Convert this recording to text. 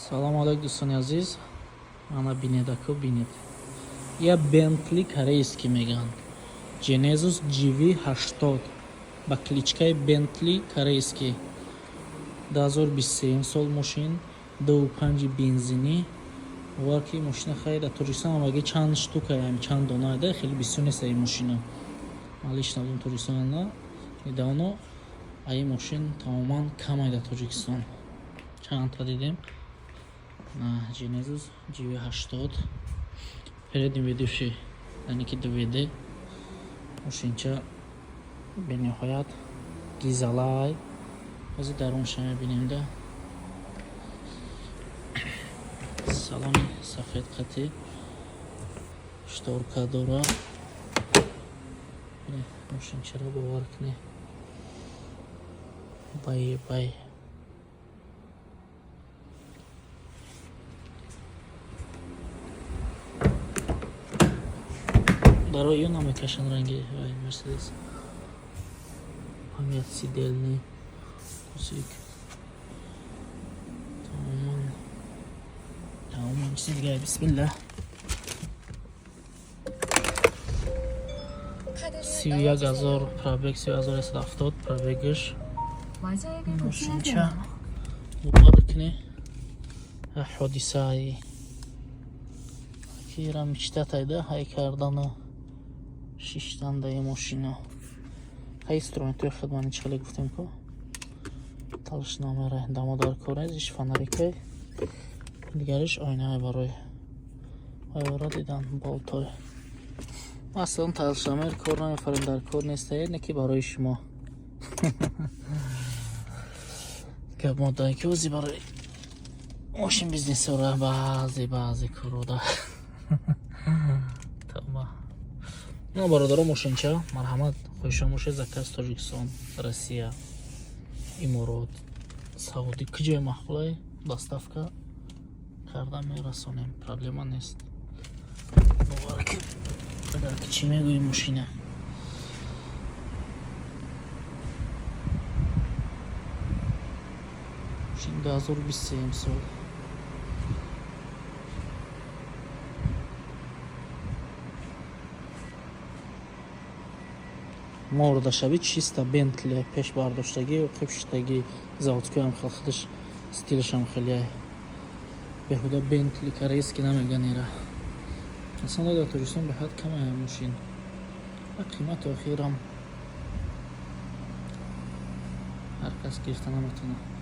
Салому алейкум, дӯстони азиз. Ана бинед, ако, бинед. Я Бентли корейский меган. Genesis GV80 ба кличкаи Бентли корейский. 2023 сол мошин, 2.5 бензинӣ. Бовар ки мошина хайр дар Тоҷикистон ҳамагӣ чанд штука, чанд дона да, хеле бисёр нест ин мошина. Ман лично будам Тоҷикистон на, недавно ин мошин тамоман камай дар Тоҷикистон. Чандта дидем. Genesis GV80 передний ведущий, яъне ки 2WD мошинча бениҳоят гизалай. Ҳозир дарунша мебинем да. Салони сафед қатӣ шторка дора. Мошинчаро бовар кунед. Бай бай. Барои ё намекашанд ранги Мерседес. Память сидельный кусик. Тамоман. Тамоман чизи дига, бисмилла. 31 000 пробег, 3170 пробегаш. Мошинча. Бовар кунед. Ҳодисаи ки мечтатайда ҳай кардану шиштан даи мошина. Ҳай инструментҳои хидмани чӣ хеле гуфтем ку. Талшномера дамо дар кор нест, иш фонарикай. Дигариш оинаи барои айвора дидан болтой. Аслан талшномер кор намефарем, дар кор нест, не ки барои шумо. Гап модай ки ози барои мошин бизнесора баъзе баъзе корода. Тавба. Ну, бародаро, мошинча, марҳамат, хоҳишон бошед, заказ Тоҷикистон, Россия, Иморот, Саудӣ, куҷое маъқулай, доставка карда мерасонем, проблема нест. Бовар ки агар ки чӣ мегӯи мошина. Мошин 2023 сол. Мордашавӣ чиста Бентли пеш бардоштагӣ, қибшиштагӣ, заводскоям хел худаш стилашам хеле беҳуда Бентли корейский намеган ира. Аслан дар Тоҷикистон беҳад камая мошин. Ва қимати охирам ҳар кас гирифта наметавонад.